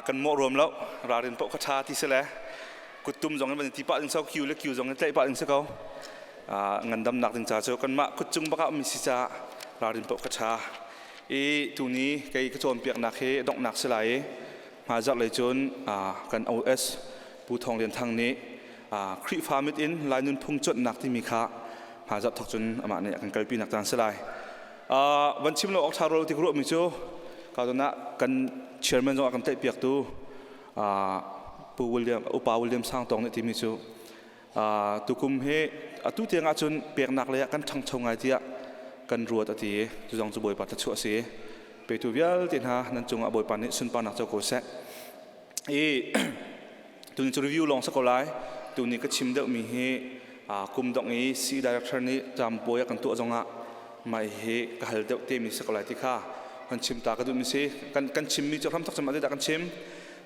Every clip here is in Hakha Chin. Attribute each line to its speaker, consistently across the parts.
Speaker 1: Kan mawh ruam lo. Ralrin paoh kha ṭha ti si le kuttum zong in van i ti pah ding so kiu le kiu zong in tlaih pah ding si ko. Ngandamnak ding ca cu kanmah kutcung bak ah ummi si caah ralrin paoh kha ṭha. I tuni kei ka cawnpiaknak hi donghnak si lai i hmaizarh lei cun kan OS Pu Thawng Lian Thang nih Khrihfa mit in Lai nunphung cuanhnak timi kha hmaizarh thawk cun amah nih a kan kalpinak caan si lai. Van chim lo awk ṭha rua lo ti ka ruahmi cu ka zawn ah kan chairman zong a kan tlaihpiaktu Pu William Upa William Sang Tawng nih timi cu tukum hi atu tiang ahcun peknak lei ah kan ṭhangcho ngai tiah kan ruat a ti i cu zong cu Bawipa thluachuah a si. Petu vialte hna nan cungah Bawipa nih sunparnak co ko seh. I tuni cu review lawng si ko lai. Tuni ka chim deuhmi hi kum dongh i C director nih campuai a kan tuah zongah mai hi ka hal deuh temi si ko lai ti kha kan chim ta ka duhmi si. Kan chimmi cu hramthok cem ah zeidah kan chim?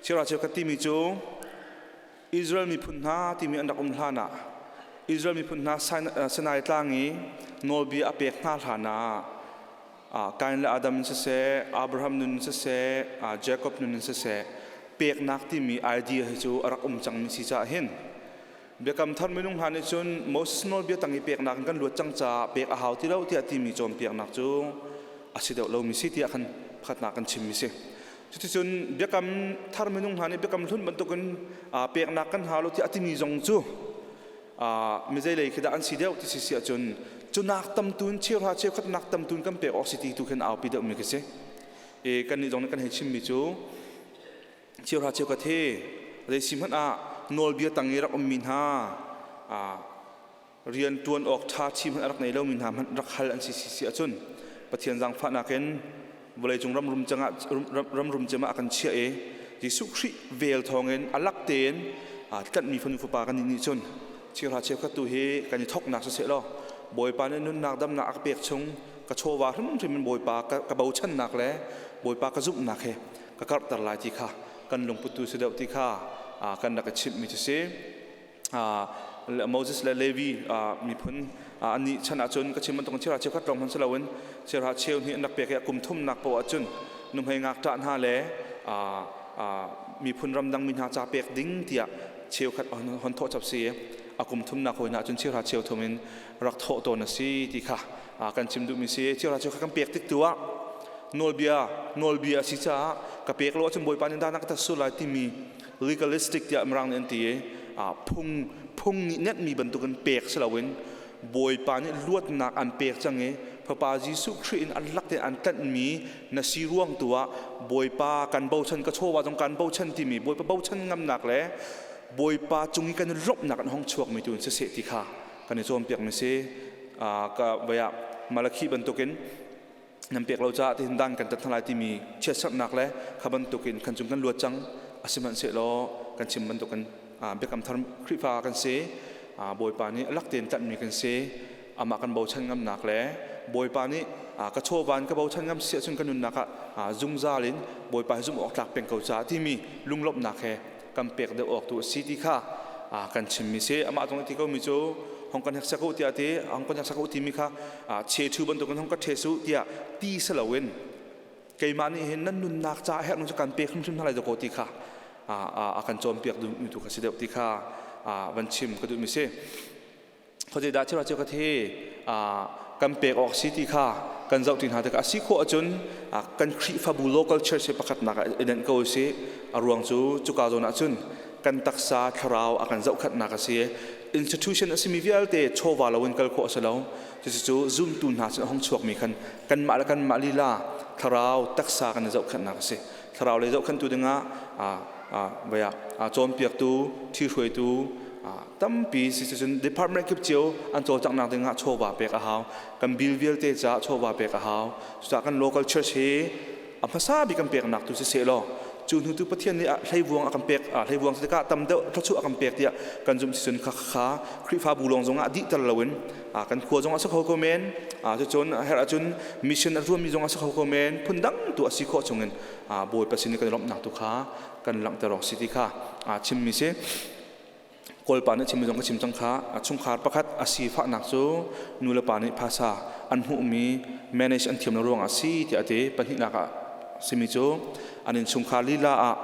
Speaker 1: Chira cheu ka timi cu Israel miphun hna timi an rak um hlan ah Israel miphun hna Sinai tlang i nawlbia a pek hna hlan ah Kain le Adam in siseh, Abraham nun in siseh, Jacob nun in siseh, peknak timi idea hi cu a rak um cangmi si caah hin Biakam Thar minung hna nih cun Moses nawlbia tang i peknak in kan luat cang caah pek a hau ti lo tiah timi cawnpiaknak cu a si deuh lomi si tiah khan pakhatnak kan chimmi si. Cuticun Biakam Thar minung hna nih Biakam Hlun bantukin peknak kan hau lo tiah a timi zong cu mizei lei khi dah an si deuh ti si si ahcun cu nak tam tun cheuhra cheukhat nak tam tun kan pek awk si ti tu khin aupi deuhmi khi si. E kan nih zong nih kan hei chimmi cu cheuhra cheukhat hi zei si hmanh ah nawlbia tang i rak ummi hna rian ṭuan awk ṭha chi hmanh a rak nei lomi hna hmanh rak hal an si si si ahcun Pathian zaangfahnak in vawleicung ramrum cangah ramrum cem ah a kan chiah i Jesuh Khrih vel thawngin a lak tein tlanhmi fanu fapa kan nih cun cheuhra cheukhat tu hi kan i thoknak siseh law Bawipa nih nunnak damnak a ka pek chung ka chawva hrimhrim in Bawipa ka bochannak le Bawipa ka zumhnak he ka karhter lai ti kha kan lungput tu si deuh ti kha kan rak i chimhmi cu si. Moses le Levi miphun annih chan ahcun ka chim bantukin cheuhra cheukhat lawng hmanh si loin cheuhra cheu hnih an rak pek i a kum thumnak paoh ahcun nuhmei ngakṭah hna le miphun ramdang mi hna ca pek ding tiah cheukhat hon thawh chap si a kum thumnak hawi hna ahcun cheuhra cheu thum in rak thawh tawn a si ti kha kan chim duhmi si. Cheuhra cheukhat kan pek tik tu ah nawlbia nawlbia a si caah ka pek lo ahcun Bawipa nih dah na ka tat sual lai timi legalistic tiah Mirang nih an ti i phung phung nih netmi bantukin pek si loin Bawipa nih luatnak an pek cang i Fapa Jesuh Khrih in an lak te an tlanhmi na si ruang tu ah Bawipa kan bochan ka chawva zong kan bochan timi Bawipa bochan ngamnak le Bawipa cung i kan i lawmhnak an hong chuakmi tu in siseh ti kha kan i cawnpiakmi si. Ka vei ah Malakhi bantukin nan pek lo caah tihin dan kan tat hna lai timi chiatserhnak le kha bantukin khan cung kan luat cang. Asihmanhsehlaw kan chim bantukin Biakam Thar Khrihfa kan si, Bawipa nih a lak tein tlanhmi kan si, amah kan bochan ngamnak le Bawipa nih ka chawva in ka bochan ngam si ahcun ka nunnak ah zungzal in Bawipa hi zumh awk tlak peng ko caah timi lunglawmhnak he kan pek deuh awk tu a si ti kha kan chimmi si. Amah zong ti komi cu hong kan heksak u tiah ti hong kan heksak u timi kha che thu bantukin hong ka ṭhe su tiah ti si loin keimah nih hin nan nunnak ca herh cu kan pek hrimhrim hna lai dakaw ti kha a kan cawnpiak duhmi tu kha si deuh ti kha van chim ka duhmi si. Khuazei dah thil cu ka thi kan pek awk si ti kha kan zoh ti hna tikah a si khawh ahcun kan Khrihfabu local church hi pakhatnak ah i nenh ko si. A ruang cu cuka zawn ahcun kan taksa thlarau a kan zohkhanhnak a si. Institution a simi vialte chawva loin kal khawh a si lo. Cucu zumtu hna sin a hung chuakmi khan kanmah le kanmah lila thlarau taksa kan i zohkhanhnak a si. Thlarau lei zohkhanhtu dingah vaya cawnpiaktu, ṭhihruaitu tampi si cun department kip cio an cawlcanghnak dingah chawva pek a hau. Kan bill vialte caah chawva pek a hau. Cucaah kan local church hi a hmasa bik kan peknak tu siseh law cu hnu tu Pathian nih hleivuang a kan pek, hleivuang tikah tam deuh thluachuah a kan pek tiah kan zumh si cun kha kha Khrihfabu lawng zongah dihter loin kan khua zong a si kho ko men, cucun a herh ahcun mission a ruami zong a si kho ko men, phundang tu a si khawh chungin Bawipa sin i kan lawmhnak tu kha kan langhter awk si ti kha chimmi si. Kawlpa nih chimmi zong ka chim cang kha. Chungkhar pakhat a sifahnak cu nu le pa nih phasa an hmuhmi manage an thiam lo ruangah si tiah a ti. Pahnihnak ah simi cu an innchungkhar lila ah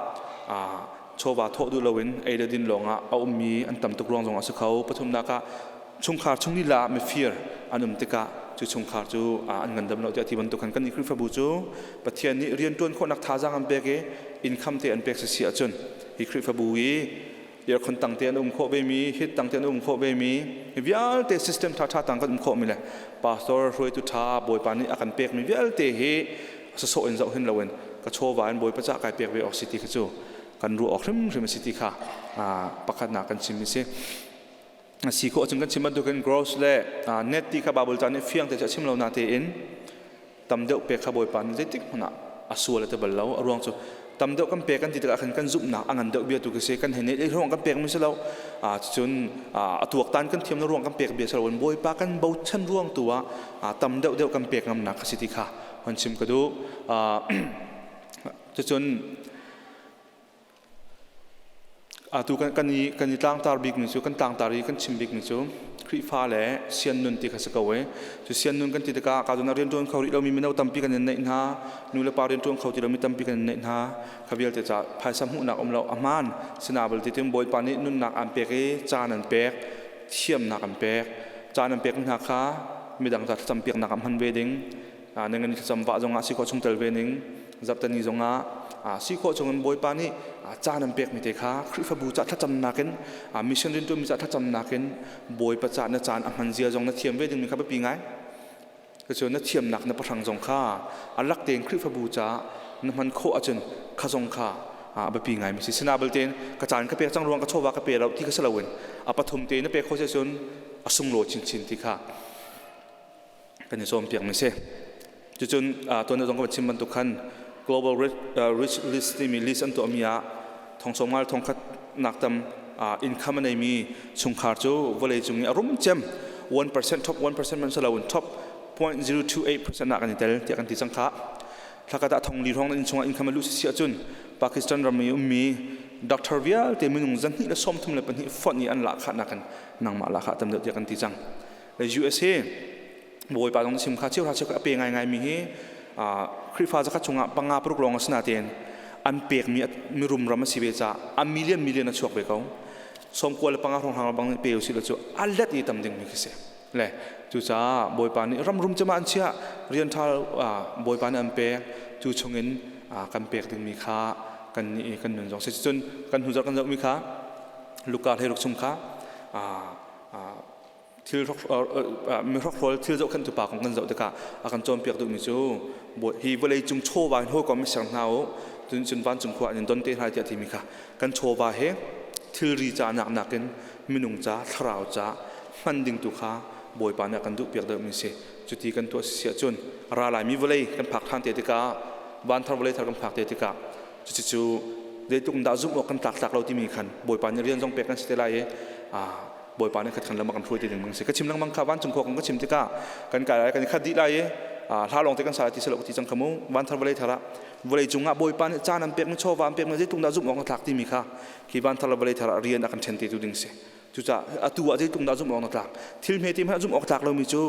Speaker 1: Chawva thawh duh loin ei le din lawngah a ummi an tam tuk ruang zong a si kho. Pathumnak ah chungkhar chung lila ah mifir an um tikah cu chungkhar cu an ngandam lo tiah ti bantuk khan kan i Khrihfabu cu Pathian nih rianṭuan khawhnak thazaang an pek i income te an pek si si ahcun hi Khrihfabu i aircon tang te an um khawh ve mi hit tang te an um khawh ve mi hi vialte system ṭha ṭha tang kan um khawh mi le pastor hruaitu ṭha Bawipa nih a kan pek mi vialte hi sasawh in zoh hin loin ka chawva in Bawipa cah kai pek ve awk si ti kha cu kan ruah awk hrimhrim a si ti kha pakhatnak kan chim mi si. Si khawh ahcun kan chim bantukin gross le net ti kha Bible ca nih fiang te cu a chim lo na tein tam deuh pek kha Bawipa nih zeitik hmanh ah a sual a ti bal lo. A ruang cu tam deuh kan pek kan ti tikah khan kan zumhnak a ngan deuh bia tu khi si. Kan hei neih ruang kan pek mi si lo. Cun a tuaktan kan thiam lo ruang kan pek bia si lo. Bawipa kan bochan ruang tu ah tam deuh deuh kan pek ngamnak kha si ti kha hon chim ka duh. Cucun Atu kan i tlangtar bikmi cu kan tlangtar i kan chim bikmi cu Khrihfa le sian nun ti kha si ko e. Cu sian nun kan ti tikah ka zawn ah rianṭuan kho rih lomi mino tampi kan in neih hna, nu le pa rianṭuan kho ti lomi tampi kan in neih hna. Kha vialte caah phaisa hmuhnak um lo a hmaan. Sinabal ti tin Bawipa nih nunnak aan pek i caan an pek, thiamnak an pek. Caan an pek hna kha midang ca thlacam piaknak ah hman ve ding. Nang in thlacam vah zongah si khawh chung tel ve ning zarhteni zongah si khawh chungin Bawipa nih caan an pekmi te kha Khrihfabu ca thlacamnak in mission rianṭuanmi ca thlacamnak in Bawipa ca na caan a hman zia zong na thiam ve dingmi kha biapi ngai. Cucu na thiamnak na pahrang zong kha a lak tein Khrihfabu ca na hman khawh ahcun kha zong kha a biapi ngai mi si. Sina belte ka caan ka pek cang ruang ka chawva ka pe lo ti kha si loin a pathum te na pek khawh si cun a sunglawi chinchin ti kha kan i cawnpiakmi si. Cucun tuan zong kan chim bantuk khan global rich list timi list an tuahmi ah thong ngal thong khat nak tam income a neimi chungkhar cu vawlei cung i a rum cem 1% top 1% man salo in top 0.028% ah kan i tel tiah kan ti cang kha. Thlakhat ah thong li hrawng na inn chungah income a luh si ahcun Pakistan ram i ummi doctor vialte minung zahnih le 32 fonh i an lahkhah nakin nangmah lahkhah tam deuh tiah kan ti cang. USA Bawipa zong sim kha cheuhra cheukhat a pe ngaingai mi hi Khrihfa zakhat chungah panga paruk lawng a si natein an pekmi mirum ram a si ve caah a million million a chuak ve ko. Sawmkua le panga hrawnghrang bang pe usih law cu a let i tam ding mi khi si. Le cucaah Bawipa nih ram rum cema an chiah rian ṭha Bawipa nih an pek cu chungin kan pek dingmi kha kan nih kan nun zong si cun kan hnu zarh kan zohmi kha Luka hleiruk chung kha thil mihrokhrawl thil zohkhenhtu pa kong kan zoh tikah a kan cawnpiak duhmi cu hi vawlei cung chawva in hawikom i ser hna u cun cun vancung khua an in don te hna tiah timi kha kan chawva he thilri ca nak nakin minung ca thlarau ca hman ding tu kha Bawipa nih a kan duhpiak deuhmi si. Cuti kan tuah si ahcun ra laimi vawlei kan phak ṭhan te tikah van thar vawlei thar kan phak te tikah cucu zeitluk dah zumh awk kan tlak tlak lo timi khan Bawipa nih rian zong pek kan si te lai i Bawipa nih khat khan lam a kan hruai te ding bang si. Ka chim lengmang kha vancung khua kong ka chim tikah kan kai lai kan i khat dih lai i hla lawng te kan sa ti selo ti cang kha mu. Van thar vawlei thar ah vawlei cung ah Bawipa nih caan an pek mi chawva an pek mi zeitluk dah zumh awk na tlak timi kha khi van thar le vawlei thar ah rian a kan ṭhen te tu ding si. Cucaah atu ah zeitluk dah zumh awk na tlak. Thil hme ti hmanh zumh awk tlak lomi cu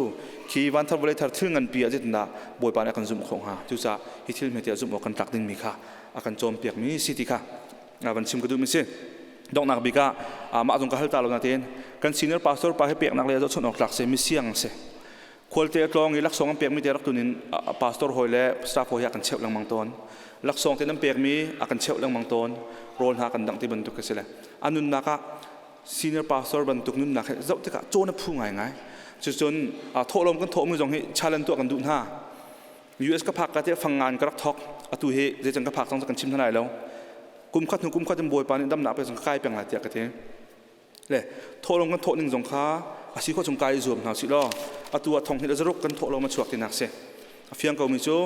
Speaker 1: khi van thar vawlei thar thil nganpi ah zeitindah Bawipa nih a kan zumh khawh hnga. Cucaah hi thil hme ti ah zumh awk kan tlak dingmi kha a kan cawnpiak mi si ti kha van chim ka duhmi si. Donghnak bik ah mah zong ka hal ta lo natein kan senior pastor pa hi peknak lei ah zohchunh awk tlak si misiang si. Khualte a tlawng i laksawng an pekmi te rak tun in pastor hawi le staff hawi a kan cheuh lengmang tawn. Laksawng te nan pekmi a kan cheuh lengmang tawn. Rawl hna kan dangh ti bantuk ka si le. A nunnak ah senior pastor bantuk nunnak he zoh tikah cawn a phu ngaingai. Cucun thawhlawm kan thawhmi zong hi challenge tuah kan duh hna. US ka phak ka te fangngan ka rak thok. Atu hi zeicang ka phak cang kan chim hna lai lo. Kum khat hnu kum khat in Bawipa nih damnak pe zong ka kai peng lai tiah ka ti. Le thawhlawm kan thawh ning zong kha a si khawh chung kai i zuam hna usih law atu ah thong hnih le zaruk kan thawhlawm a chuak tinak si. A fiang komi cu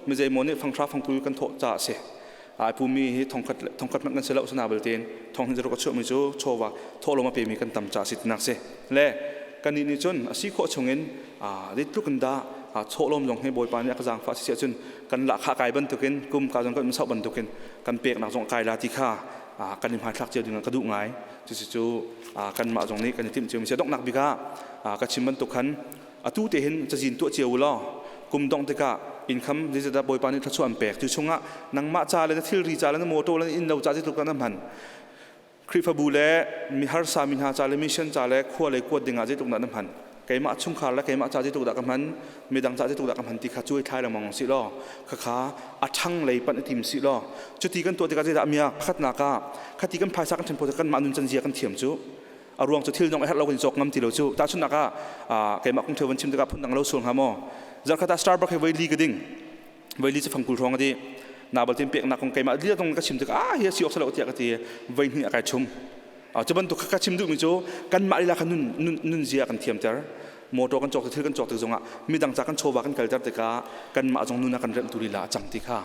Speaker 1: mi zeimaw nih fanghra fangkul kan thawh caah a si. Ai pumi hi thongkhat thongkhat hmanh kan si lo sana belte thong hnih zaruk a chuahmi cu chawva thawhlawm a pemi kan tam caah a si tinak si. Le kannih nih cun a si khawh chungin zeitluk in dah chawhlawm zong hi Bawipa nih a ka zaangfah si ahcun kan lahkhah kai bantukin kum ka zong kan um sauh bantukin kan peknak zong kai la ti kha kan i hmaithlak cio ding ah ka duh ngai. Cucu kanmah zong nih kan i timh cio mi si. Donghnak bik ah ka chim bantuk khan atu te hin cazin tuah cio u law kum dongh tikah Income zeizat Bawipa nih thluachuah an pek. Cu chungah nangmah ca le na thilri ca le na motor le na innlo ca zeitluk dah na hman. Khrihfabu le mi harsa mi hna ca le mission ca le khua lei kuat dingah zeitluk dah na hman. Keimah chungkhar le keimah ca zeitluk dah ka hman, midang ca zeitluk dah ka hman ti kha cuai thlai lengmang si law khakha a ṭhang lei panh i tim si law cuti kan tuah tikah zeidah a miak pakhatnak ah khati kan phaisa kan ṭhen kan mah nun can zia kan thiam cu a ruang cu thil dong a herh lo kan cawk ngam ti lo cu tahchunhnak ah keimah kong theu van chim tikah phundang lo sual hnga maw zarkhat ah Starbucks he voi li ka ding voi li cu fangkul hrawng a di na bal tin peknak kong keimah lia dong ka chim tikah ah hi a si awk salo tiah ka ti voi hnih a kai chum cu bantuk ka chim duhmi cu kanmah lila kha nun nun nun zia kan thiamter motor kan cawk thil kan cawk tik zongah midang ca kan chawva kan kalter tikah kanmah zong nun a kan remtu lila a cang ti kha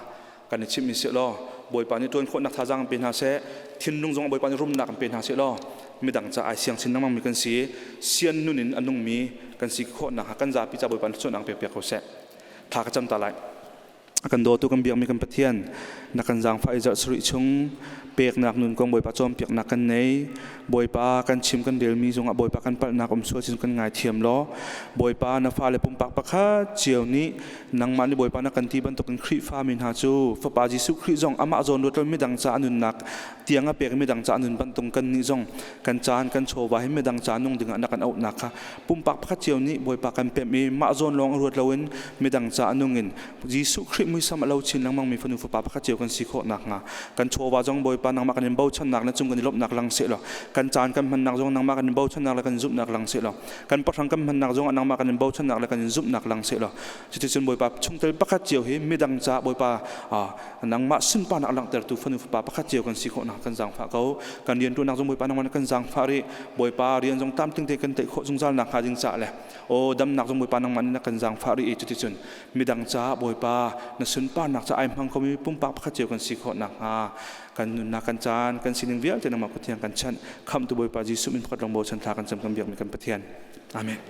Speaker 1: kan i chimh seh law Bawipa nih ṭuan khawhnak thazaang pe hna seh thinlung zong Bawipa nih rumnak in pe hna seh law midang ca ai siang chin lengmang mi kan si sian nun in a nungmi kan si khawhnak kan zapi ca Bawipa nih thluachuahnak pek piak ko seh tha ka cam ta lai a kan dawtu kan biakmi kan Pathian na kan zaangfah i zarh sarih chung peknak nun kong Bawipa cawnpiaknak kan nei Bawipa kan chim kan relmi zongah Bawipa kan palhnak um sual sin kan ngaithiam law Bawipa na fale pumpak pakhat cio nih nangmah nih Bawipa na kan ti bantukin Khrihfa mi hna cu Fapa Jesuh Khrih zong amah zawn ruat lo midang ca nunnak tiang a pek midang ca nun bantuk kan nih zong kan caan kan chawva hi midang ca nung dingah na kan auhnak kha pumpak pakhat cio nih Bawipa kan pemh i mah zawn lawng ruat loin midang ca nung in Jesuh Khrih muisam a lo chin lengmang mi fanu fapa pakhat cio kan si khawh nakhnga kan chawva zong Bawipa nangmah kan in bochannak le cung kan i lawmhnak lang seh law kan caan kan hmannak zong nangmah kan in bochannak le kan zumhnak lang seh law kan pahrang kan hmannak zong ah nangmah kan in bochannak le kan in zumhnak lang seh law cuticun Bawipa chungtel pakhat cio hi midang ca Bawipa nangmah sunparnak langhtertu fanu fapa pakhat cio kan si khawh nak kan zaangfah ko kan rianṭuannak zong Bawipa nangmah kan zaangfah rih Bawipa rian zong tlamtling te kan tei khawh zungzal nak hnga ding ca le aw damnak zong Bawipa nangmah nih na kan zaangfah rih i cuticun midang caah Bawipa na sunparnak ca ai hmang khomi pumpak pakhat cio kan si khawh nakhnga kan nunnak kan caan kan sining vialte nangmah Pathian kan chanh khamhtu Bawipa Jesuh min pakhat lawng bochan thla kan cam kan biakmi kan Pathian. Amen.